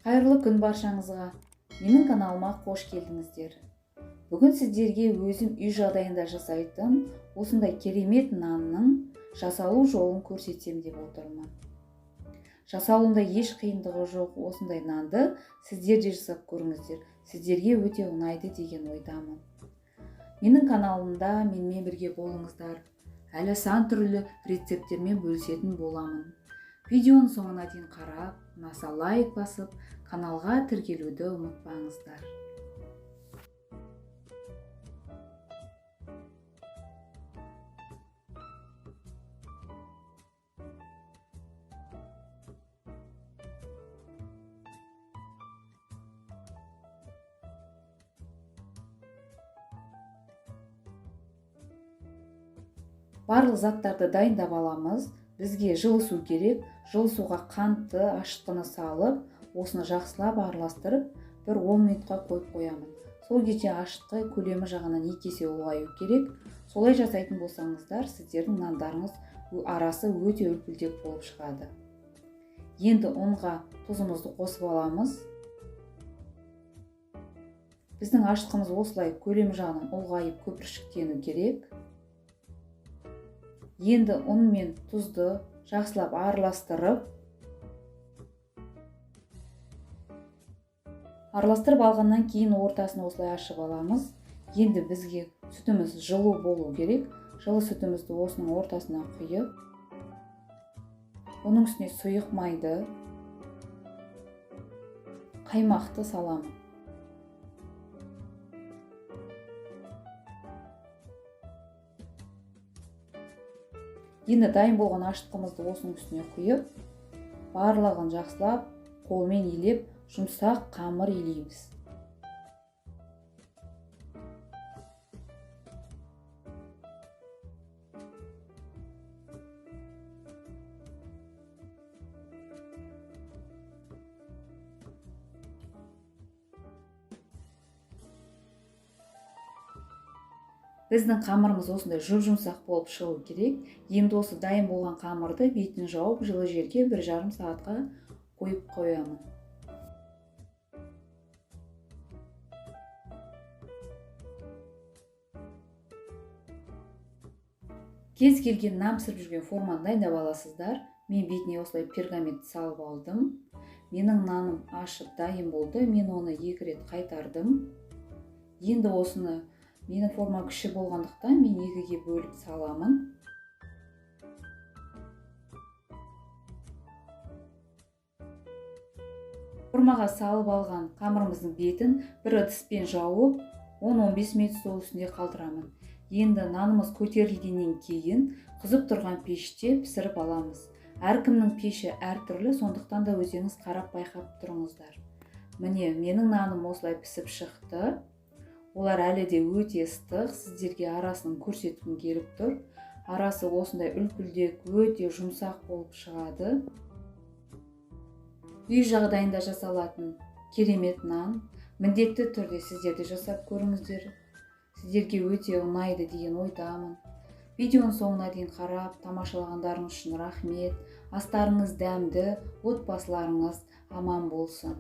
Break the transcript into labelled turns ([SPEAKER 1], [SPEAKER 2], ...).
[SPEAKER 1] Қайырлы күн баршаңызға. Менің каналыма қош келдіңіздер. Бүгін сіздерге өзім үй жағдайында жасайтын осындай керемет нанның жасалу жолын көрсетсем деп отырмын. Жасалуында еш қиындығы жоқ осындай нанды сіздер де жасап көріңіздер. Сіздерге өте ұнайды деген ойдамын. Менің каналымда менімен бірге болыңыздар. Әлі сан түрлі рецепттермен бөлісетін боламын. Видеоның соңына дейін қарап, ұнаса лайк басып, каналға тіркелуді ұмытпаңыздар. Барлық заттарды дайындап аламыз. Бізге жылы су керек. Жылы суға қантты, ашытқыны салып, осыны жақсылап араластырып, бір 10 минутқа қойып қоямын. Сол кезде ашытқы көлемі жағынан 2 есе ұлғаю керек. Солай жасайтын болсаңыздар, сіздердің нандарыңыз арасы өте үлпілдек болып шығады. Енді ұнға тұзымызды қосып аламыз. Біздің ашытқымыз осылай көлемі жағынан ұлғайып көпіршіктену керек. Енді ұн мен тұзды жақсылап араластырып, алғаннан кейін ортасын осылай ашып аламыз. Енді бізге сүтіміз жылу болу керек. Жылы сүтімізді осының ортасына құйып, оның үстіне сұйық майды, қаймақты саламын. Енді дайын болған ашытқымызды осының үстіне құйып, барлығын жақсылап қолмен илеп, жұмсақ қамыр илейміз. Біздің қамырымыз осындай жұп-жұмсақ болып шығу керек. Енді осы дайын болған қамырды бетін жауып, жылы жерге 1,5 сағатқа қойып қоямын. Кез келген нан пісіріп жүрген форманы дайындап аласыздар. Мен бетіне осылай пергамент салып алдым. Менің наным ашып дайын болды. Мен оны 2 рет қайтардым. Енді осыны менің формам кіші болғандықтан мен 2-ге бөліп саламын. Формаға салып алған қамырымыздың бетін бір ыдыспен жауып, 10-15 минут стол үстінде қалдырамын. Енді нанымыз көтерілгеннен кейін қызып тұрған пеште пісіріп аламыз. Әркімнің пеші әртүрлі, сондықтан да өздеріңіз қарап байқап тұрыңыздар. Міне, менің наным осылай пісіп шықты. Олар әлі де өте ыстық, сіздерге арасын көрсеткім келіп тұр. Арасы осындай үлпілдек, өте жұмсақ болып шығады. Үй жағдайында жасалатын керемет нан. Міндетті түрде сіздер де жасап көріңіздер. Сіздерге өте ұнайды деген ойдамын. Видеоның соңына дейін қарап, тамашалағандарыңыз үшін рахмет. Астарыңыз дәмді, отбасыларыңыз аман болсын.